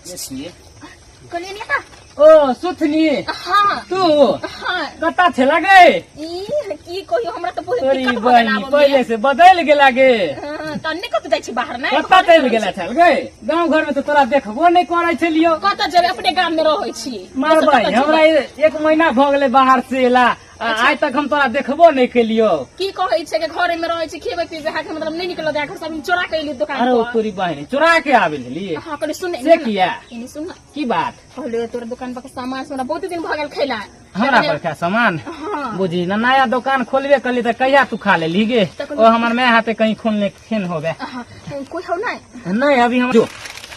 के छियै? कहलियै नेता। ओ सुथनी। हाँ। तू? हाँ। कता छे गे? ई की कहियो, हमरा तऽ बहुत तोरी दिक्कत भऽ गेल बहिनी आबऽमे। पहिले से बदलि गेला गे। हाँ, तऽ नहि कतऽ जाइ छी बाहर, नहि। कतऽ चलि गेला छल गे? गाँव घर में तऽ तोरा देखबो नहि करै छलियौ। कतऽ जेबै, अपने गाम मे रहै छी। मारबै हमरा, एक महीना भऽ गेलै बाहर से एला आ आइ तक हम तोरा देखबो नहि केलियौ। की कहै छै कि घरे मे रहै छी, खेबै पीबै, अहाँके मतलब नहि निकलऽ दै घर, सब चोरा के एली दुकान अरे ओ पर। तोरी बहिनी, चोरा के आबे छली? हाँ, कनि सुन। से किया? एने सुन न। की बात? कहलियो तोरा दुकान पर के सामान से हमरा बहुत दिन भऽ गेल खैला। हमरा पर का सामान? हाँ। बुझी न, नया दुकान खोलबे करली तऽ कहिया तू खा लेली गे? तखन- ओ हमर माय हाथे कहीं खोलने खेन होबे। हाँ, कोई हौ नहीं? नहीं, अभी हम जो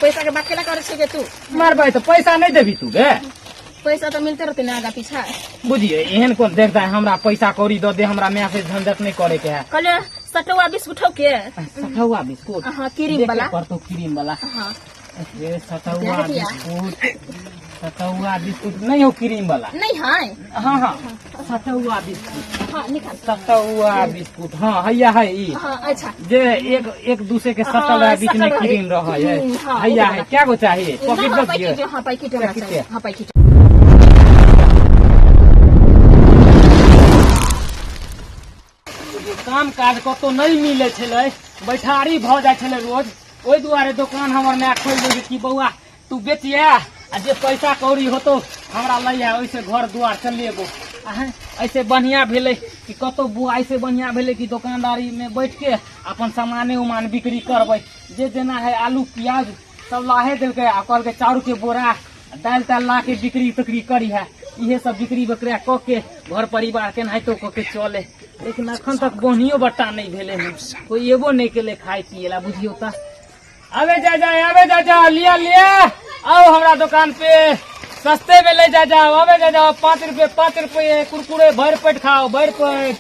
पैसा के बात केना करै छै गे तू? मारबै तऽ पैसा नहीं देबी तू गे? पैसा तऽ मिलते रहते ना आगा पीछा। बुझिए, एहन कोन देखता है, हमरा पैसा कौड़ी दऽ दे, हमरा माय से झंझट नहीं करे के है। कहलियो सटौआ बिस्कुट हौ के? सठौआ बिस्कुट? हाँ, क्रीम देखे वाला। पड़तौ क्रीम वाला। हाँ। ये सतौआ देखिए। बिस्कुट, सतौआ बिस्कुट नहीं हो क्रीम वाला? नहीं है। हाँ हाँ, सतौआ बिस्कुट। हाँ, निकाल। सतौआ बिस्कुट, हाँ, हैया है ई। हाँ, अच्छा। जे एक एक दूसरे के सटल हाँ, रहे, बीच में सटल रहे। क्रीम रहे है। हाँ, हैया ओ है। वाला। क्या गो चाहिए? पॉकेट हाँ, दे दिए? पैकेट, हाँ, पैकेट हमरा पैकेट। चाहिए, हाँ, पैकेट। काम काज कतौ नहि मिलै छलै, बैठारी भऽ जाइ छलै रोज, ओहि दुआरे दोकान हमर माय खोलि देलकै कि बौआ तू बेचिया आ जे पैसा कौड़ी होतौ हमरा लैया, ओहिसे घर दुआर चलेबो। आ ऐसे बढ़िया भेलै कि कतौ बुआ, ऐसे बढ़िया भेलै कि दोकानदारीमे बैठ के अपन सामाने उमान बिक्री करबै, जे जेना है। आलू प्याज सब लाहे देलकै आ कहलकै चाउरके बोरा, दालि तालि ला के बिक्री तिक्री करी है। इहे सब बिक्री बकरिया कऽ के घर परिवार केनाहितो कऽ के चले। लेकिन अखन तक बोनियो बट्टा नहि भेलै हन, कोई एबो नहि केलै खाय पिए ला, बुझियौ तऽ। आबे जा जा, आबे जा जा, लिया लिया, आओ हमरा दुकान पे, सस्ते में ले जा जाओ। आबे जा जाओ, 5 रुपये, 5 रुपये कुरकुरे, भरि पेट खाओ, भरि पेट।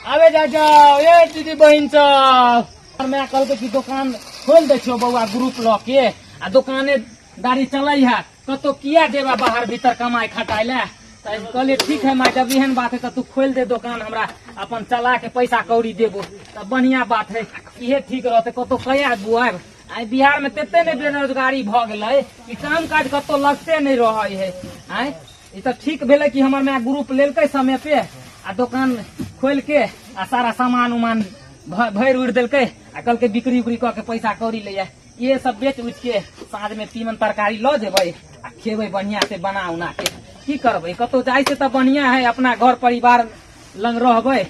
आबे जा जाओ ये दीदी बहिन सब। मैं कहलकै कि दुकान खोल दै छियौ बौआ ग्रुप लऽ के आ दुकाने गाड़ी चलै है, कतौ किया जेबा बाहर भीतर कमाइ खटाइ लए? तऽ कहलियै ठीक है माय, जब एहन बात है तऽ तू खोलि दे दोकान, हमरा अपन चला के पैसा कौड़ी देबो तऽ बढ़िया बात है, इहे ठीक रहतै। कतौ कया बुआब? आइ बिहार में तते ने बेरोजगारी भऽ गेलै कि काम काज कतौ लगते नहि रहै है। आँय, ई तऽ ठीक भेलै कि हमर माय ग्रुप लेलकै समय पे आ दोकान खोलि के आ सारा सामान उमान भरि उड़ि देलकै आ कहलकै बिक्री उक्री कऽ के पैसा कौड़ी लैया। ये सब बेच उच के साँझ में तीमन तरकारी लऽ जेबै आ खेबै बढ़िया से बना उना के। की करबै, कतौ जाइ से तऽ बढ़िया है अपना घर परिवार लंग रहबै।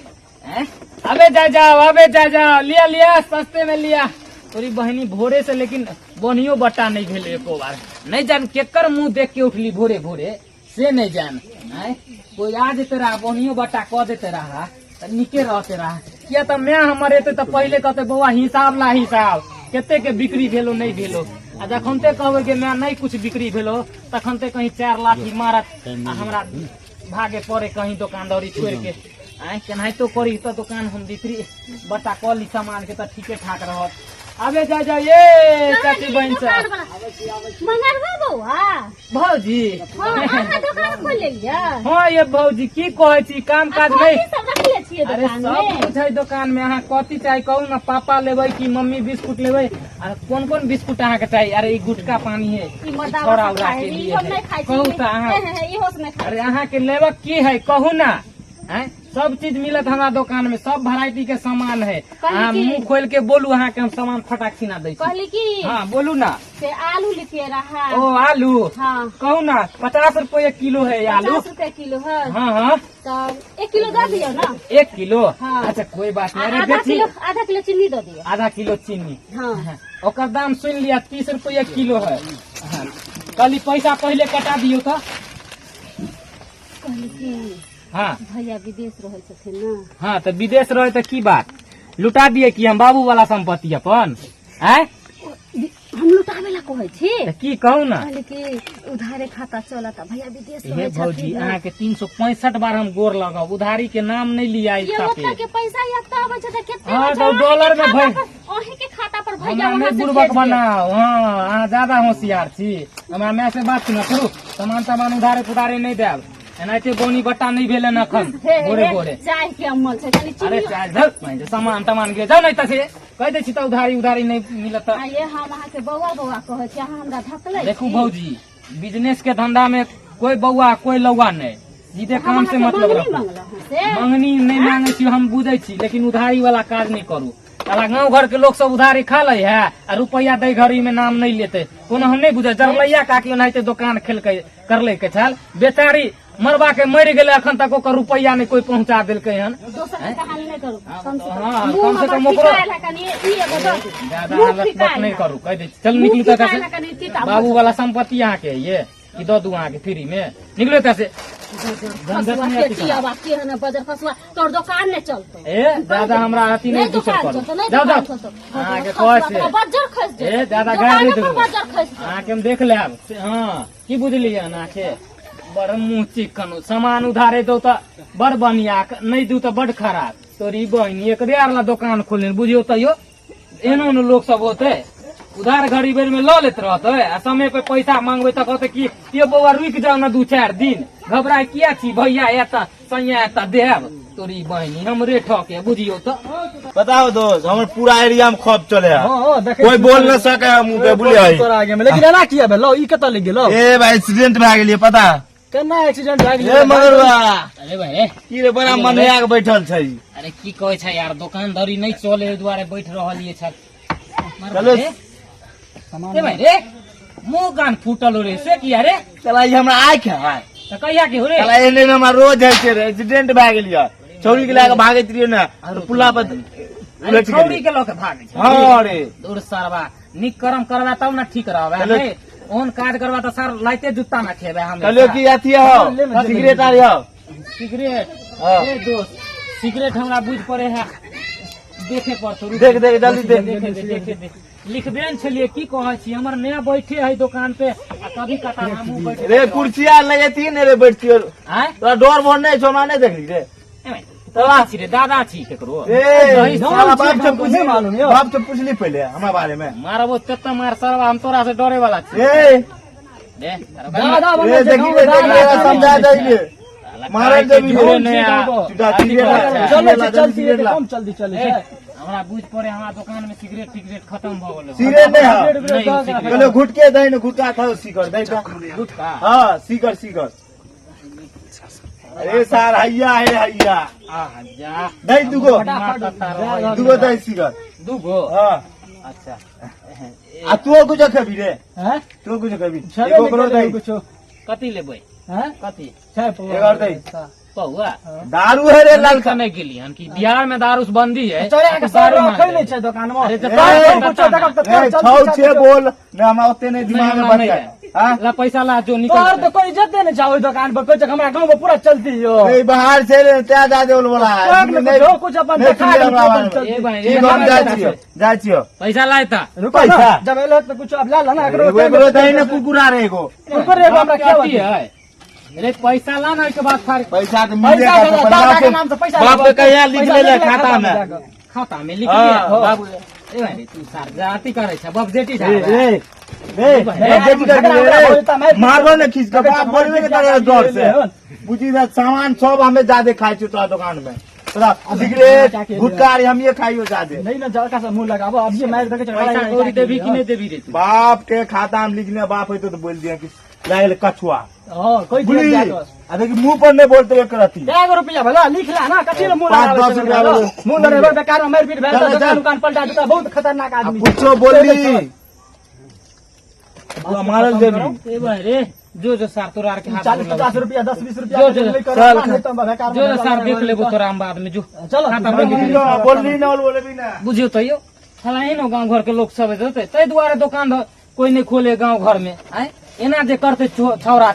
हैं? अबे जा जाओ, अबे जा जाओ, लिया लिया, सस्ते में लिया। तोरी बहिनी, भोरे से लेकिन बोनियो बट्टा नहीं भेलै एको बार। नहीं जान केकर मुंह देख के उठली भोरे भोरे, से नहीं जान। आँय, कोई आ जेते रहा, बोनियो बट्टा कऽ देते रहा तऽ नीके रहते रहा। किया तऽ माय हमर एते तऽ पहिले कहते बौआ हिसाब ला, हिसाब, कते के बिक्री भेलो, नहीं भेलो। आ जखन ते कहबै कि माय नहीं कुछ बिक्री भेलो, तखन ते कहीं 4 लाठी मारत आ हमरा भागे पड़े कहीं दोकानदारी छोड़ के। आँय, केनाहितो करी तऽ दोकान हम बिक्री बट्टा कऽ ली सामान के तऽ ठीके ठाक रहत। आबे जा जा ये चाची बहिन सब। मंगरवा बौआ। भौजी। हाँ, अहाँ दोकान खोल लेलियै? हाँ ये भौजी, की कहै छी, काम काज कथी नहीं सब रखले छियै अरे दोकान सब में? कुछ है दोकान में। अहाँ कथी चाही कहू ना, पापा लेबै कि मम्मी बिस्कुट लेबै? आ कोन कोन बिस्कुट अहाँके चाही? अरे ई गुटका पानी है। ई मर्दावा छौड़ा सब उड़ा खाइ के है, लिए ई हम है। नहीं खाइ कहू छी। तऽ अहाँ हे, हे, हे, इहो सब नहीं खाइ। अरे अहाँके लेबक की है कहू ना? आँय, सब चीज मिलत हमरा दोकान में, सब वैरायटी के सामान है। कहली अहाँ की- मुंह खोल के बोलू, अहाँके हम सामान फटाक छिना दै छी। कहली की हाँ, बोलू ना। से आलू लिखिए रहा। ओ आलू? हाँ। कहू ना, 50 रुपये किलो है आलू। 50 रुपए किलो है? हाँ हाँ। तब 1 किलो दे दियौ ना। 1 किलो? हाँ। अच्छा, कोई बात नहीं। अरे आधा बेची किलो, आधा किलो चीनी दे दियौ। आधा किलो चीनी? हाँ। हाँ, ओकर दाम सुन लिया, 30 रुपये किलो है। हाँ, कहली पैसा पहिले कटा दियौ तऽ। कहली की हाँ। भैया विदेश रहै छथिन ना? हाँ, तऽ विदेश रहे तऽ की बात, लुटा दिए कि हम बाबू वाला संपत्ति अपन? आँय? हम लुटावे ला कहै छी? तऽ की कहू ना। कहली कि उधारे खाता चलत, भैया विदेश हे रहै भौजी, छथिन ना। अहाँके 365 बार हम गोर लगब, उधारी के नाम नहीं लिया। ये ओतना के पैसा एतऽ अबै छै तऽ कते हाँ, होइ छै? तऽ डॉलर में अहींके भरि- खाता पर- अहींके खाता पर भैया हमरा वहाँ नहि से बुड़बक भेज देब। बनाओ। हाँ, अहाँ ज्यादा होशियार छी। हमरा माय से बात सुना करू, सामान तामान उधारे पुधारे नहीं देब। एनाहिते बोनी बट्टा नहि भेल हन अखन हे भोरे हे भोरे। चाय के अमल छै कनी अरे चीनी। चाय धर, मानि सामान तमान के जाउ, नहि तऽ से कहि दै छी तऽ उधारी उधारी नहि मिलत तऽ। आ ये हम अहाँके बौआ बौआ कहै छी, अहाँ हमरा धकलै देखू छी। भौजी, बिजनेस के धंधा में कोई बौआ कोई लौआ नहीं, सीधे हम काम से अहाँके मतलब मंगनी रखू। मंगलहुँ हँ से? मंगनी नहीं मांगे छी, हम बुझै छी, लेकिन उधारी वाला काज नहीं करू। साला गाँव घर के लोग सब उधारी खा लै है आ रुपया दै घड़ी में नाम नहीं लेते कोनो। हम नहीं बुझे, जरलैया काकी ओनाहिते दोकान खेलकै करलै के छल, बेचारी मरबा के मरि गेलै, अखन तक ओकर रुपया नहीं कोई पहुंचा देलकै हन। दोसर के कहानी नहि करू, कम से कम हाँ, मुँह कम से हमर कम ओकरो- फिकायल है कनी, ई एगो दऽ दू। ज्यादा मुँह हालत फिकायल नहीं है। करू, कह दै छी। चल मुँह निकलू तऽ फिकायल है कनी, तीता बाबू वाला संपत्ति अहाँ के ये कि दऽ दू अहाँके फ्री में, निकलू एतऽ से। झंझट खसुआ नहि अथी के करब। आवाज के हन बजर खसुआ, तोर दोकान नहि चलतो। ए दादा, हमरा अथी नहि नहीं दूसर दोकान करू, चलतो, नहि जाउ दोकान जाउ। चलतो। अहाँके खसुआ कहै छै तोरा बज्जर खसि जेतौ। ए दादा, गारि नहि दोकानो पर देबै। बज्जर खसि जेतौ। अहाँके हम देख लेब से, हँ की बुझलियै अहाँके बड़ मुँह चिकन, सामान उधारे दौ तऽ बड़ बढ़िया, नहि दू तऽ बड़ खराब। तोरी बहिनी एकरे आर ला दोकान खोलने, बुझियौ तैयो एहनो ने लोक सब होते, उधार घड़ी बेर में लऽ लेत रहते आ समय पे पैसा मांगबे तऽ कहते कि ये बौआ रुकि जाउ ने 2-4 दिन, घबराय किया छी, भैया एता सैया एता देब। तोरी बहिनी हमरे ठके, बुझियौ तऽ। बताओ दोस्त, हमर पूरा एरिया में खौफ चले है। हाँ, देखै कोई छी। बोल न सके है मुंह पे, बुझलियै? तोरा आगे में लेकिन एना किया भेलौ? ई कतऽ लिख गेलौ? ए भाई, एक्सीडेंट भए गेलियै, पता? केना एक्सीडेंट भए गेलै? ए मगरुआ। अरे भाई। की रे, बड़ा मनया के बैठल छै। अरे की कहै छै यार, दोकानदारी नहि चले, एहि दुआरे बैठ रहलियै छल। चलो। ए भाई रे, मुंह कान फूटल हो रे, से किया रे? चला, ई हमरा आँखि है। तऽ कहिया के हो रे? चला, एहने ने हमरा रोज होइ छै रे, एक्सीडेंट भए गेलियै, छौरी के लए के भागैत रहियै ने तऽ पुला पर अरे उलटि छौरी गेलियै। के लऽ के भागै छै? हँ रे। दूर सरवा, नीक कर्म करबा तब ने ठीक रहबै। चलो। नहि ओहन काज करबा तऽ सर लाइते जुत्ता ने खेबै हम। कहलियौ कि अथी हो, सिगरेट आर हो? सिगरेट? हाँ। ए दोस्त, सिगरेट हमरा बुझ पड़े है देखे पड़तो, रुक। देख, देख, जल्दी देख। देखे दे, देखे दे, लिखबे ने छलियै। की कहै छी, हमर नया बैठे है दुकान पे आ कभी कता हमहूँ बैठे। रे, कुर्सी आर लगेती ने रे, बैठतियो। आँय? तोरा डर भर नहि छौ? हमरा नहि देखली रे? ए भाई, दादा छी रे, दादा छी केकरो? ए दही साला, बाप से पूछली? नहीं मालूम यौ। बाप से पूछली पहिले हमरा बारे में? मारबो तेते मार सरवा, हम तोरा से डरे वाला छी। ए दे, दादा रे बनल छै देखी गाँव रे, में, देखी रे, दादा समझा बनल छै। दै रे, मारल जेबी। झूरे नहि आ। सीधा सिगरेट ला, चलै छै, सिगरेट ला, चलती सिगरेट ला। कम जल्दी चलै ए, छै। हमरा बुझ पड़े हमरा दुकान में सिगरेट टिगरेट खत्म भऽ गेल। सिगरेट नहीं है? नहीं, ओ सिगरेट। कहलियो घुटके दही ने, घुटका था सिगर दही का। गुटका? हाँ, सिगर सिगर। अरे सार, हैया है हैया। आ जा। दही दुगो। फटाफट। दुगो दही सिगर। दूगो? हाँ। अच्छा। आ तू कुछ खेबी रे? हैं? तू कुछ खेबी? छेबे एगो नहि करो करै दही। कुछो। कथी लेबै? हैं? कथी? छै पौआ। एगो और दही। पौआ? दारू है रे, ललका। नहि गेली हन कि बिहार में दारू से बंदी है? चोरा के दारू दारू मांगे। रखै नहि छै दोकान में। अरे तऽ ए, कुछो देखब तऽ ए, चल, छौ चल, छे चल। बोल ने, हमरा ओते नहीं दिमाग में हमरा बच नहीं जाए। हाँ? ला पैसा ला, जो निकल। तोहर तऽ कोई इज्जत देने छौ ओहि दोकान पर, कोई हमरा गाँव में पूरा चलती यो। ए, बाहर से रे, त्या जा दे बोला तोहर ने कुछो कुछ अपन नहीं देखा सुनलियै देलकै हमरा बारे में। अपन चलती। ए भाई, ठीक, हम जाइ छियो, जाइ छियो। पैसा लाय ता। रुको ना, पैसा। जब एलो तऽ कुछो अब ला ला ना एकरो। एगो एगो दही ने कुकुरा रे, एगो। कुरकुरे एगो हमरा क्या क्या है अरे, पैसा ला ना, ओहिके बाद फाड़। पैसा तो मिले। पैसा दे, दादा के नाम से पैसा बाप के कहिया लिख पैसा ले लिख ले खाता में। जाके। खाता में लिख हाँ, लिया हाँ। बाबू। ए भाई, तू सार जाति करे छै, बाप जेटी ए, छै। ए, ए, बेटी कर दे, मारबो ने खींच के, बाप बोलबे ने करे डर से। बुझी रे, सामान सब हमें ज्यादा खाइ छियो तोरा दुकान में, तोरा सिगरेट गुटखा आर हमिए खाइयो ज्यादे। नहीं ना, जड़का से मुंह लगाबो, अब ये मार देके पैसा कौड़ी देबी कि नहि देबी रे तू? बाप के खाता में लिखने, बाप होते तो बोल दिया कि लागल कछुआ। हां, कोई बुझली? दिया जाके। आ देखी, मुंह पर नहीं बोलते एक रती। एगो रुपया भला लिख ला ना, कथी ले मुंह पाँच, लगाबै दस छै? रुपया भला। मुंह लगेबै बेकार में मारि पीट भेल चल, तऽ दुकान चल। उकान पलटा देता, बहुत खतरनाक आ आदमी। कुछो बोलली तू मारल जेबी। ए भाई रे, जो जो सार तोरा आर के हाथ 40 गोड़ 50 रुपया, 10 20 रुपया जो, जो, नहीं करो, चल। नहीं तो बेकार जो में जो सार, देख लेबो तोरा हम बाद में, जो। चलो। खाता में लिख ले। बोलली ना, बोलबी ना। बुझियौ तैयो साला एहनो गाँव घर के लोक सब हेतै, ताहि दुआरे दोकान कोई नहि खोले गाँव घर में। आँय, एना जे करतै छौड़ा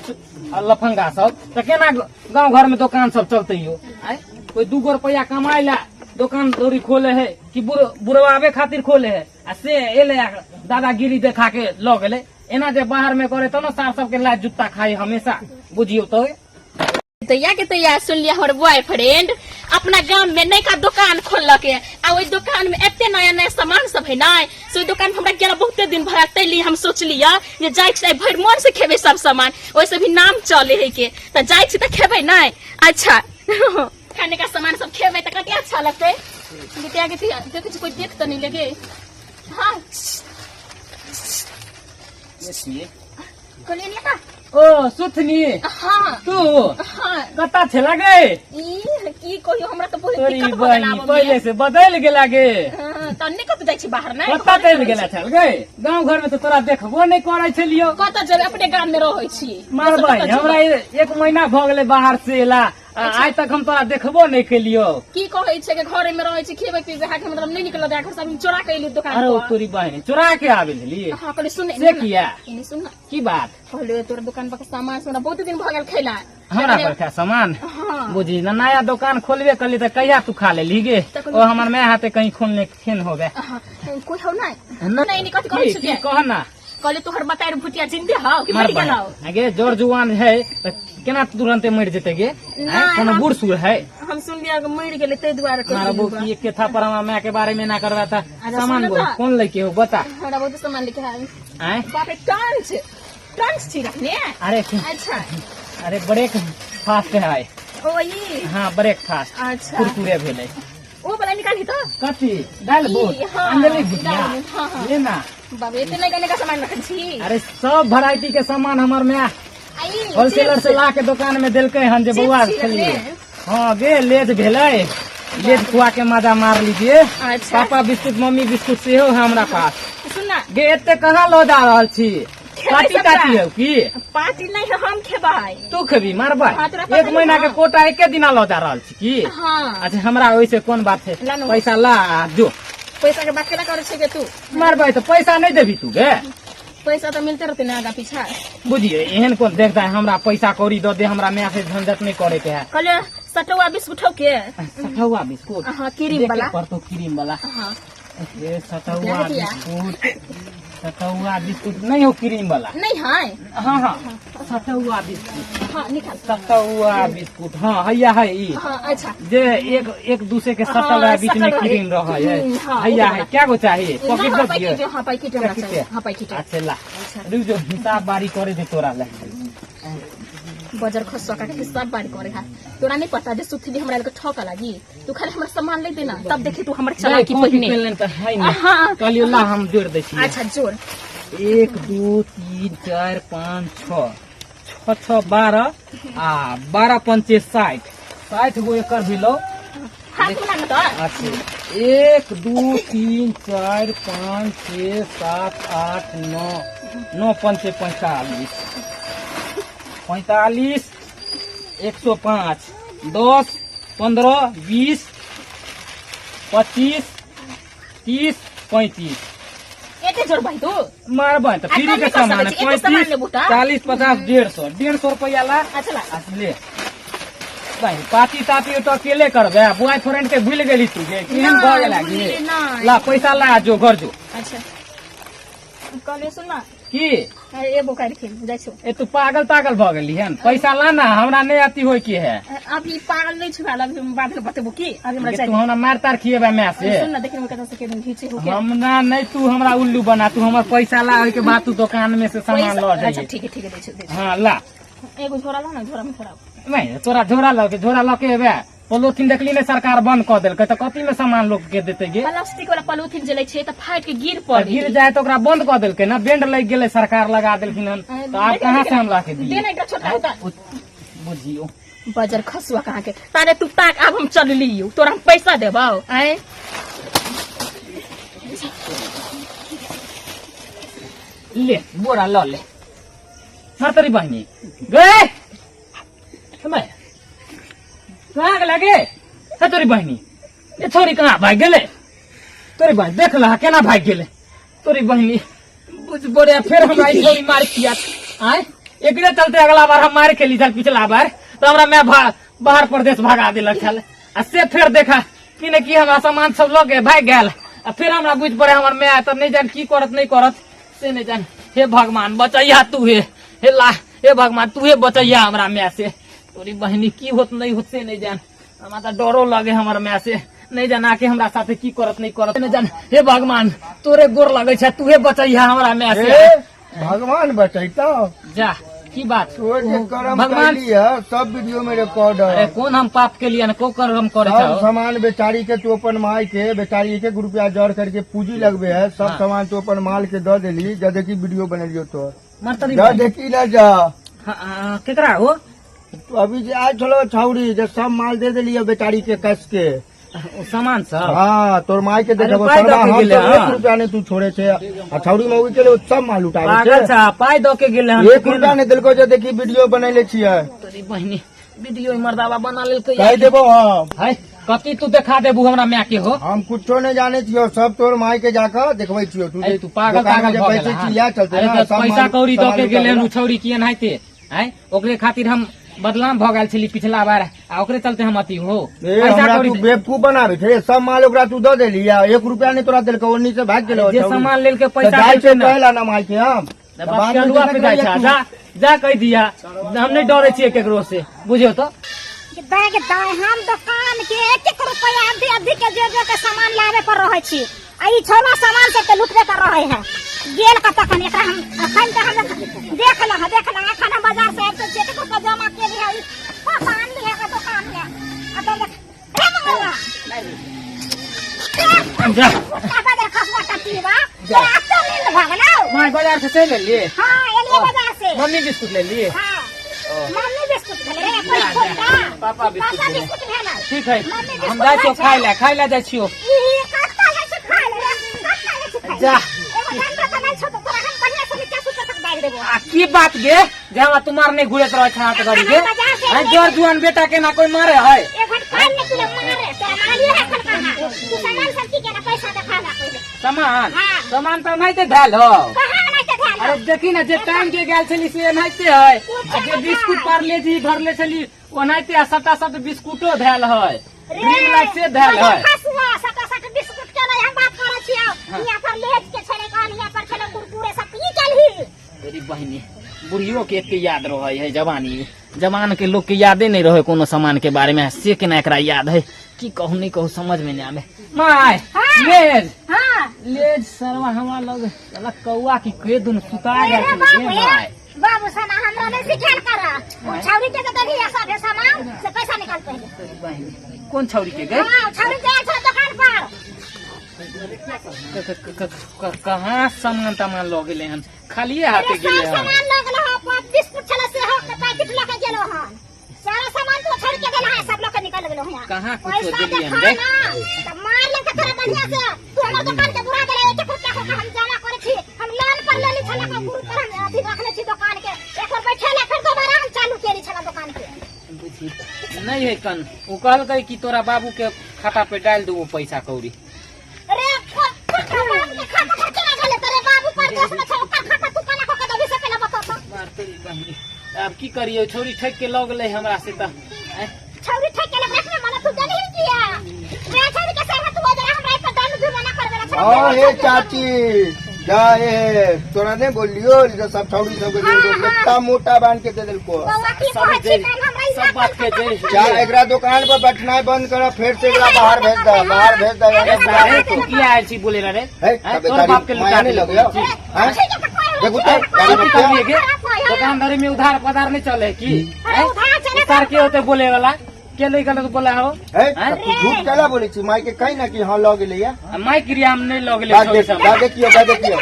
आ लफंगा सब तऽ केना गाँव घर में दोकान सब चलतै यौ? आँय, कोई 2 गो रुपया कमाय ला दोकान दौरी खोले है कि बुढ़वाबे खातिर खोले है? आ से एले आ दादागिरी देखा के लऽ गेलै। एना जे बाहर में करे तब ने सार सबके लात जुत्ता खाई हमेशा, बुझियौ तो। तैया के तैया सुन लिया हमर बॉयफ्रेंड। अपना गाम में नयका दोकान खोललक है आ ओहि दोकान में एते नया नया सामान सब है ना, से ओहि दोकान में हमरा गेला बहुते दिन भर, तै लिए हम सोचलियै जे जाइ छी भरि मन से खेबै सब सामान, ओहिसे भी नाम चले है के, तऽ जाइ छी तऽ खेबै नहि। अच्छा खाने का सामान सब खेबै तऽ कते अच्छा लगतै। बिटिया के देखै छी कोई देख तऽ नहि लगे। हाँ कहलियै ने। ओ सुथनी। हाँ। तू? हाँ। कतऽ छे गे? ई की कहियो, हमरा तऽ बहुत तोरी दिक्कत भऽ गेल बहिनी आबऽ मे। पहिले से बदलि गेला गे। हाँ, तऽ नहि कतऽ जाइ छी बाहर नहि। कतऽ चलि गेला छल गे? गाँव घर में तऽ तोरा देखबो नहि करै छलियौ। कतऽ जेबै, अपने गाम में रहै छी। मारबै हमरा एक महीना भऽ गेलै बाहर से एला, आ आइ तक हम तोरा देखबो नहि केलियौ। की कहै छै कि घरे में रहै छी, खेबै पीबै, अहाँके मतलब नहि निकलऽ दै घर से, हम चोरा के एली दोकान अरे ओ पर। तोरी बहिनी, चोरा के आबे छली? हाँ, कहली सुन। से किया? एने सुन ना। की बात? कहलियो तोरा दुकान पर के सामान से हमरा बहुत दिन भऽ गेल खैला। हमरा पर का सामान? हाँ। बुझी ना, नया दुकान खोलबे करली तऽ कहिया तू खा लेली गे? तखन- ओ हमर माय हाथे कहीं खोलने खेन हो गए। हाँ, कोई हौ नहीं नहीं नहीं, कथी कहै की छी की कह ना। कहली तोहर बताएर भुटिया जिंदे हौ कि मार मरि गेलौ? आगे जोर जुआन है तऽ केना तुरंते मरि जेते गे? नहि, आँय, कोनो हम- बूढ़ सूढ़ है? हम सुनलियै कि मरि गेलै, ताहि दुआरे मारा कहलियै। बो की एक था पर हमरा माय के बारे में ना करवा था। अच्छा, सामान सुन बोल ना। कौन लैके हो बता। हमरा बहुत सामान लिखे है। आय बाप रे, टंच टंच छी रखने। अरे अच्छा। अरे ब्रेक फास्ट है। ओ ई? हाँ, ब्रेक फास्ट। अच्छा। कुरकुरे भेलै। ओ वाला निकाली तऽ। कथी दाल ई, बोल? हाँ, अंजलि भुजिया। दाल बोट, हाँ, हाँ। ले ना। बाप रे, एते नयका नयका सामान रखै छी। अरे सब वैरायटी के सामान हमर माय आ ई होलसेलर से चिप्स। ला के दुकान में देलकै हन जे चिप्स बौआ छी खेलिए। रखने? हाँ गे, लेज भेलै, लेज खुआ के मजा मार लीजिए। अच्छा। पापा बिस्कुट, मम्मी बिस्कुट सेहो है हमरा पास। सुन ना। गे, एते कहाँ लऽ जा रहल छी? खेबै पार्टी सबटा। ताटी हौ की? पार्टी नहीं है, हम खेबै। तू खेबी? मारबै। हाँ, तोरा पता एक नहीं महीना के है। कोटा एके दिना लऽ जा रहल छी की? हाँ। अच्छा, हमरा ओहिसे कोन बात है। ला ना। पैसा ला आ जो। पैसा के बात केना करै छै गे तू? मारबै तऽ पैसा नहि देबी तू गे? पैसा तऽ मिलते रहते ना आगा पीछा। बुझिए एहन कोन देखता है, हमरा पैसा कौड़ी दऽ दे, हमरा माय से झंझट नहीं करे के है। कहलियै सटौआ बिस्कुट हौ के? सठौआ बिस्कुट? हाँ, क्रीम देखे वाला। पड़तौ क्रीम वाला। हाँ। ए सठौआ दिया। बिस्कुट, सठौआ बिस्कुट नहीं हो क्रीम वाला। नहीं है। हाँ हाँ, सठौआ बिस्कुट। हाँ, निकाल। सठौआ बिस्कुट, हाँ, हैया है ई। हाँ, अच्छा। जे एक एक दूसरे के सटल हाँ, है, बीच में सटल रहे। क्रीम रहे है। हाँ, हैया ओ है। वाला। क्या गो चाहिए? पॉकेट हाँ, दऽ दिअ? पैकेट, हाँ, पैकेट हमरा पैकेट? चाहिए, हाँ, पैकेट। अच्छा ला। अच्छा। रुक जो, हिसाब बारी करे दे तोरा ले। बजर खसुआ का हिसाब बारी करे है। तोरा नहीं पता जे सुथली हमरा लगे ठक लागी। तू खाली हमरा सामान ले देना, तब देखी तू हमर चलाकी। कॉपी पहिने पेन लेन तऽ है ने? हाँ। कहलियौ ला, हम जोड़ दै छियै। अच्छा, जोड़। 1 2 3 4 5 6, 6 6 12 आ 12 पंचे 60, 60 गो एकर भेलौ। हाथ में लागत है। अच्छा, 1 2 3 4 5 6 7 8 9, 9 पंचे 45, 45, 105, 10 15 20 25 30 35। एते जोड़ भाई तू? मारबै तऽ आ फ्री कम के नहि कऽ सामान। सकै छी, एते सामान 35 लेबू तऽ? 40 50, 150, 150 रुपैआ ला। अच्छा ला। आ ले भाई, पार्टी ताटी तो अकेले करबे, बॉय फ्रेंड के भूल गेली तू गे? केहन भऽ गेला भूल गे? गेली नहि। ला पैसा ला, जो घर जो। अच्छा, कहलियै सुन ना। की? एबो काल्हि जाइ छौ। ए तू पागल तागल भऽ गेली हन? पैसा ला ना, हमरा नहि अथी होइ के है। अभी पागल नहीं छुआ, अभी हम बाद में बतेबो की, अभी हमरा तू चाहिए। हमरा मार तार खिएबे माय से? सुन ना, देखिन कतऽ से केहन घीचे हो के। हमरा नहीं, तू हमरा उल्लू बना, तू हमर पैसा ला, ओहिके बाद तू दुकान में से सामान लऽ अच्छा। जाइए। ठीक है, ठीक है, दै छौ, दै हाँ, ला। छौ। एगो झोरा ला ना, झोरा में थोड़ा। नहीं, तोरा झोरा लऽ के, झोरा लऽ के एबे? पोलोथीन देखली ने, सरकार बंद कऽ देलकै, तऽ कथी में सामान लोग के देते गे? प्लास्टिक वाला पॉलिथीन जे लै छै तऽ फाटि के गिर तऽ पड़े। गिर जाए तऽ ओकरा बंद कऽ देलकै ना, बैंड लागि गेलै, सरकार लगा देलखिन हन, तऽ आब कहाँ से हम ला के दे दिए? ना एकटा छोटा होता। बुझियौ। बजर खसुआ कहाँ के, तारे तू ताक, आब हम चललियौ, तोरा हम पैसा देबौ आँय। ले बोरा लऽ ले। मरतरी बहिनी गे, समय कहाँ गेला गे? हे तोरी बहिनी, ए छोरी कहाँ भागि गेलै? तोरी बहिनी, देख लह केना भागि गेलै। तोरी बहिनी, बुझ बोरे फेर हमरा ई छोरी मार किया आय। एकरे चलते अगला बार हम मार खेली छल पिछला बार, तऽ हमरा माय बाहर प्रदेश भगा देलक छल, आ से फेर देखा कि ने कि हमरा सामान सब लऽ के भागि गेल, आ फेर हमरा बुझि पड़े हमर माय तब नहि जान की करत नहि करत से नहि जान। हे भगवान, बचैया तू, हे हे ला, हे भगवान, तू हे बचैया हमरा माय से। तोरी बहिनी, की होत नहीं होत से नहीं जान। हमरा तऽ डरो लगे हमर माय से, नहीं जाना के हमरा साथे की करत नहीं करत, नहीं जान। हे भगवान, तोरे गोर लगे छै, तूहे बचैहा हमरा माय से। ए, भगवान बचैता। जा, की बात? तोर जे कर्म भगवान- कैली है सब वीडियो में रिकॉर्ड अरे है। कोन हम पाप के लिए को कर्म करे सब छौ? सामान बेचारी के तू अपन माय के बेचारी एक एक रुपया जड़ करके पूंजी लगबे है, सब हाँ। सामान तू अपन माल के दऽ देली। जा देखी वीडियो बनेलियो तो मरतरी। जा देखी ना जा। हाँ, हाँ, केकरा हो? तू अभी जे आयल छलो छौरी जे सब माल दे देली है बेचारी के कस के। ओ सामान सब? हाँ, तोर माय के देखबो। पाइ सरबा दऽ के हम गेलै, तो हाँ। एक रुपया नहीं तू छोड़े छे आ छौरी मौगी के लिए सब माल लुटाबे पागल छे। छा, पाइ दऽ के गेलै हन। एक रुपया नहीं देलको। जे देखी वीडियो बनैले छियै। तोरी बहिनी, वीडियो ई मर्दाबा बना लेलकै। कहि देबो हम। है कथी तू देखा देबू हमरा माय के हो? हम कुछो नहीं जाने छियो, सब तोर माय के जाकर देखबै छियो। तू अरे जे तू पागल दोकान में पागल जे भऽ पैसे गेल हन। छी इएह चलते अरे ना, तऽ सब पैसा माल- कौड़ी दऽ सामान के गेलै हन लुटा उ छौरी की एनाहिते आँय, ओकरे खातिर हम बदनाम भऽ गेल छली पिछला बार आ ओकरे चलते हम अथी हो। ए, पैसा हमरा कौड़ी तू बेवकूफ बनाबे छे। सब माल ओकरा तू दऽ देली आ एक रुपया नहीं तोरा देलको, ओन्नी से भाग गेलो। जे छौरी। सामान लेल के तऽ पैसा जाइ देलकै छै ने। कहला ना माय के हम तऽ तऽ बाप बाद के में अलुआ पे जाइ देखबै छै। तू। जा जा कहि दिया, हम नहि डरे छियै केकरो से, बुझियौ तऽ। दाय के दाय, हम दुकान के एक एक रुपया अधी अधी के जोड़ जोड़ के सामान लावे पर रहे छी आ ई छोला सामान सब के लुटबे कर रहे है। गेल कतऽ खन एकरा हम अखन तऽ हम देख लह, देख लह। अखन हम बाजार से आबि के एक रुपया जमा के लिए ई पैसा आनली है दुकान में आ तो देख रे मंगलवा। जा। बाजार खसवा टटीवा तोरा एते नींद भऽ गेलौ? माय, बाजार से चलि एलियै? हाँ, एलियै बाजार से। मम्मी बिस्कुट लेलियै? हाँ, मम्मी बिस्कुट भेलै रे कोई छोटा। पापा बिस्कुट पापा भेलै। बिस्कुट भेलै। ठीक है। मम्मी हम बिस्कुट जाइ छियौ खाइ छै। खाय लए, खाय लए जाइ छियौ। ई कत्ता जाइ छै खाय लए रे? कत्ता जाइ छै खाय लए? जा। एगो डंडा तऽ नहि छौ तऽ तोरा हम बढ़िआँ से नीचा सुते तक दाबि देबो। आ की बात गे जे हमरा तू मारने घुरैत रहै छह हाथ घड़ी गे? हम बाजार से आँय, जर जुआन बेटा केना कोई मारे है? एक घंटा काल ने तुला मारे, तोरा मारलियो है एखन कहाँ? तू सामान सब की केना? पैसा देखा हमरा पहिले। सामान? हाँ। सामान तऽ एनाहिते धयल हो। कहाँ एनाहिते धयल हो? अरे देखी ने, जे टाइम के गेल छली से एनाहिते है आ जे बिस्कुट पारले जी भरले छली ओनाहिते आ सबटा सब बिस्कुटो धयल है, ड्रीम लाइट से धयल है। खसुआ, सबटा सबटा बिस्कुट के नहीं हम बात करै छियौ। हियाँ पर लेज के छलै कान, हियाँ पर छलै कुरकुरे सब, की केलही? तेरी बहिनी, बुढ़ियो के एते याद रहे है। जवानी जवान के लोग के यादे नहीं रहे कोनो सामान के बारे में, से केना एकरा याद है? की कहू नहीं कहू समझ में नहीं आवे। माय, लेज। हाँ। लेज सरवा हमरा लग साला कौआ की के दुन सुता अरे गेल बाबू, रे। Hey my. बाबू सना, हमरा नहीं सिखायल कर। उ छौरी के देबही आ सब सामान से पैसा निकाल पहिले। तेरी बहिनी, कोन छौरी के गई? हाँ, छौरी के आयल छलै दुकान पर। कहाँ सामान तामान लऽ गेलै हन? खालिए हाथे अरे गेलै सब हन। सामान लऽ गेलो हन, पाँच बिस्कुट छलै सेहो के पैकेट लऽ के गेलो हन। सारा सामान तो छोड़ के गेल है, सब लऽ के निकल गेलो हन। कहाँ कुछो पैसा देलियै हन देखा रे? ना तऽ मार ले तोरा बढ़िया से। तू हमर दुकान के बुरा गेलै। एक एक रुपया के हम जमा करै छी, हम लोन पर लेली छलै के गुरु पर हम अथी रखले छी दुकान के। एक बार बैठेला फिर दोबारा हम चालू केली छलै दुकान के। बुझी नहीं है कन, ओ कहलकै कि तोरा बाबू के खाता पे डाल देबो पैसा कौड़ी। रे तोरा बाबू के खाता पर केना गेलै? तोरे बाबू परदेश में छै, ओकर खाता तू केना कऽ के देबही से पहिले बता तऽ। मार तेरी बहिनी, आब की करियो? छौरी ठकि के लऽ गेलै हमरा से तऽ आँय? छौरी ठकि के लग रखने माने तू देलही किया रे छौरी के? संग तू ओजरा हमरा पर दंड जुर्माना करबे रे। हाँ हे चाची, जा ए तोरा नहीं बोलियो जे सब छौड़ी सब के दे दो, कितना मोटा बांध के दे देलको। बौआ, की सब कहै छी? जड़ि- काल्हि हमरा ई सब बात के जड़ि। जा, एकरा दुकान पर बैठनाइ बंद कर, फेर से एकरा बाहर भेज दे, बाहर भेज दे। अरे साले, तू किया आयल छी बोले रे? हे, आँय, तब तोर बाप के माया लुटा नहीं देलको। लगयो हैं? देखू तो गाड़ी कथी में करलिए गे? दुकानदारी में उधार पधार नहीं चले की? अरे उधार चले। उतार के होते बोले वाला के लई गलत बोला हो? हे, हैं? तब तू झूठ केला बोलै छी? माय के कही ना कि हाँ लऽ गेलै। आ माय क्रिया हम नहीं लऽ गेलै गा छौरी देख सब। गा देखियो, गा देखियो।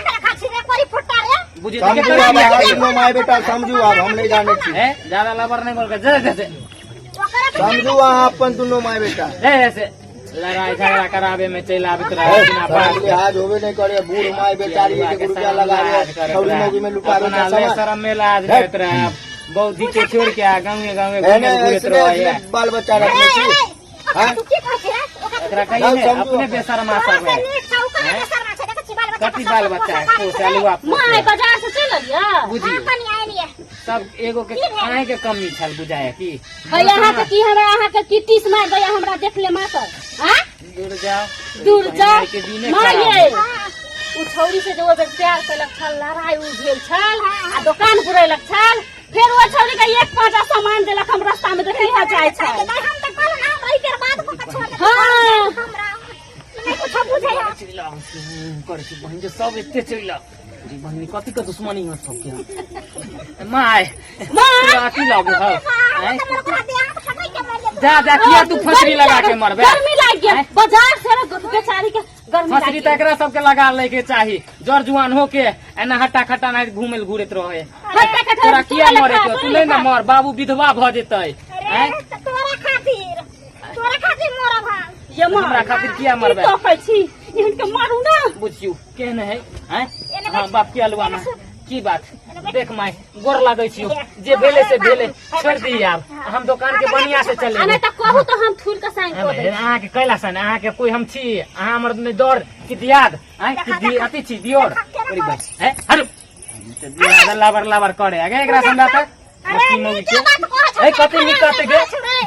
बुझे समझू आब अहाँ दुनू माय बेटा, समझू आब, हम नहीं जानै छी। है ज्यादा लबर नहीं बोल के जय जैसे। समझू अहाँ अपन दुनू माय बेटा। जय जैसे लड़ाई झगड़ा करावे में चलि आबैत रहे बिना बात के। लिहाज होबे नहीं करे, बूढ़ माय बेचारी एक रुपया लगावे छौरी मौगी में लुटावे अपना के ले सामान। शरम में लाज रहत रहे, बौद्धि के छोड़ के आ गाँवे गाँवे एने घूमे घुरैत ऐसने रहे। ऐसने बाल बच्चा रखने छी हैं? एकरा कहिए ने अपने बेशर्मा सब है। कथी बाल बच्चा है पोस अलुआ पोस। माय, बाजार से चलि एलियै? बुझियौ सब एगो के अहीं के कमी छल बुझाय की। है अहाँके की, हमरा अहाँके की टीस मारि दैया हमरा देखले मातर? आँ, दूर जाओ। दूर जाओ। के दिने माँ खराब। ये उ छौरी से जे ओ बेर प्यार केलक छल, लड़ाई उ भेल छल आ दोकान बुरेलक छल, फेर ओ छौरी के एक पाँचा सामान देलक, हम रास्ता में देखै जाइ छै। करै छी बहिन जे सब एते चलि आउ। रे बहिन कथी के दुश्मनी हो सबके माय तोरा अथी लगो हौ आँय? जा जा किया तू फसरी लगा के मरबे गर्मी लागि गेल आँय? बाजार से ने बेचारी के गर्मी फसरी लागि तऽ गेल। एकरा सबके लगा ले के चाही जर जुआन हो के एना हट्टा खट्टा नहीं घूमे घूरैत रहे हट्टा कट्टा तोरा किया तोरा मरे लेखा, के तू तोरा नहीं ना लेखा। मर बाबू विधवा भऽ जेतै आँय? अरे तोरा खातिर तोरा खातिर मरब हम ये मार। हमरा खातिर किया मरबे की कहै छी एहन के मारू ना बुझियौ केहन है आँय? हाँ बाप के अलुआ में की बात देख माय गोर लगै छियौ जे भेलै से भेलै छोड़ि दी आब हम दोकान के बढ़िया से आ चलेबै नहि तऽ कहू तऽ हम थूल के साइन कऽ देब अहाँके कैला सन अहाँके कोई हम छी अहाँ हमर नहि दौड़ कि दियाद आँय कि दि अथी छी दियोर अरे भाई हैं हटू लाबर लाबर करे आगे एकरा समझा त अरे नीके बात कहै छौ ए कथी नीक कहते गे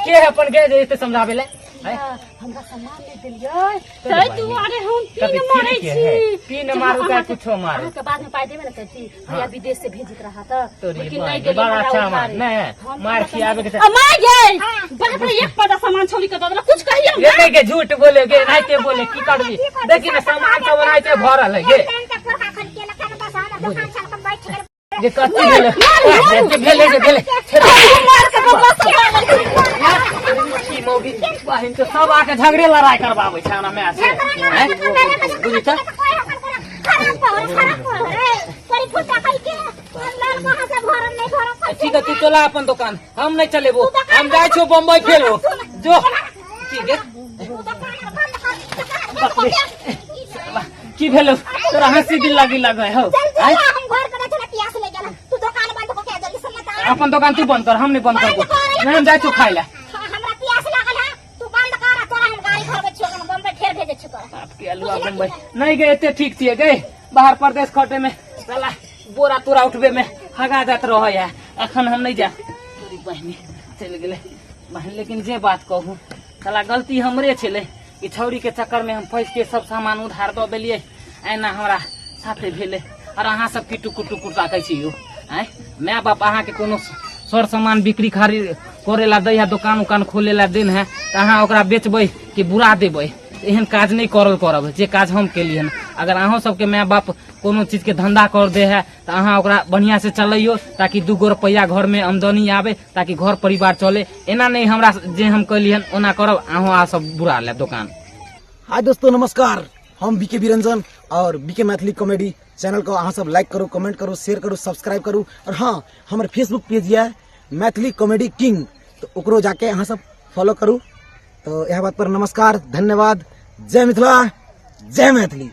के है अपन गे जे एते समझाबे ले हैं? हमरा सामान नहि देलियै ताहि दुआरे हम कभी पीन मारै पी के छी है। पीन मारू चाहे कुछो मारू। अहाँके बाद में पाइ देबै ने कहती भैया विदेश से भेजत रहा तऽ तोरी लेकिन बहिन, नहि देलियै बड़ा हमरा अच्छा मार उधारे। नहीं हम मार खियाबे के आ माय गे बाप रे एक पदा सामान छोड़ी के दऽ देलक कुछ कहियो ये नहीं के झूठ बोले गे नाइते बोले की करबी देखी ना सामान सब ओनाहिते भरल है गे दोकान चल के बैठ गेल जे कथी भेलै जे भेलै जे भेलै की मौगी बहिन तो सब आके झगड़े लड़ाई करबाबै छै हमरा माय से हैं? बुझी तऽ ठीक है तू चला अपन दोकान हम नहीं चलेबो हम जाइ छियो बम्बई फेरो जो ठीक है की भेलो तोरा हंसी दिल लागी लगे हो आँय? अपन दोकान तू बंद कर हम नहीं बंद करबो नहीं हम जाइ छियो खाइ ला हमरा प्यास लागल है तू बंद कर आ तोरा हम गाड़ी भरबै छियो हम बम्बई फेर भेजै छियो तोरा आपके अलुआ बम्बई नहीं गए एते ठीक छियै गए बाहर परदेश खटे में साला बोरा तोरा उठबे में हगा जात रहे है अखन हम नहीं जा तोरी बहिनी चलि गेलै बहिन लेकिन जे बात कहू साला गलती हमरे छलै ई छौड़ी के चक्कर में हम फंस के सब सामान उधार दऽ देलियै एना हमरा साथे भेलै और अहाँ सब की टुकुर टुकुर ताकै छी यौ आँय माय बाप अहाँके कोनो सर सामान बिक्री खरीद करे ला दै है दोकान उकान खोले ला देन है तऽ अहाँ ओकरा बेचबै कि बुरा देबै एहन काज नहि करल करब जे काज हम केलियै हन अगर अहूँ सबके माय बाप कोनो चीजके धंधा कर दे है तऽ अहाँ ओकरा बढ़िआँ से चलैयौ ताकि दूगो रुपैआ घरमे आमदनी आबे ताकि घर परिवार चले एना नहि हमरा जे हम कैलियै हन ओना करब अहूँ अहाँ सब बुरा लेब दोकान। हाय दोस्तों नमस्कार, हम बीके बिरंजन और बीके मैथिली कॉमेडी चैनल को अहाँ सब लाइक करू, कमेंट करू, शेयर करू, सब्सक्राइब करू और हाँ हमर फेसबुक पेज यऽ मैथिली कॉमेडी किंग, तो ओकरो जाके अहाँ सब फॉलो करू। तो यह बात पर नमस्कार, धन्यवाद, जय मिथिला, जय मैथिली।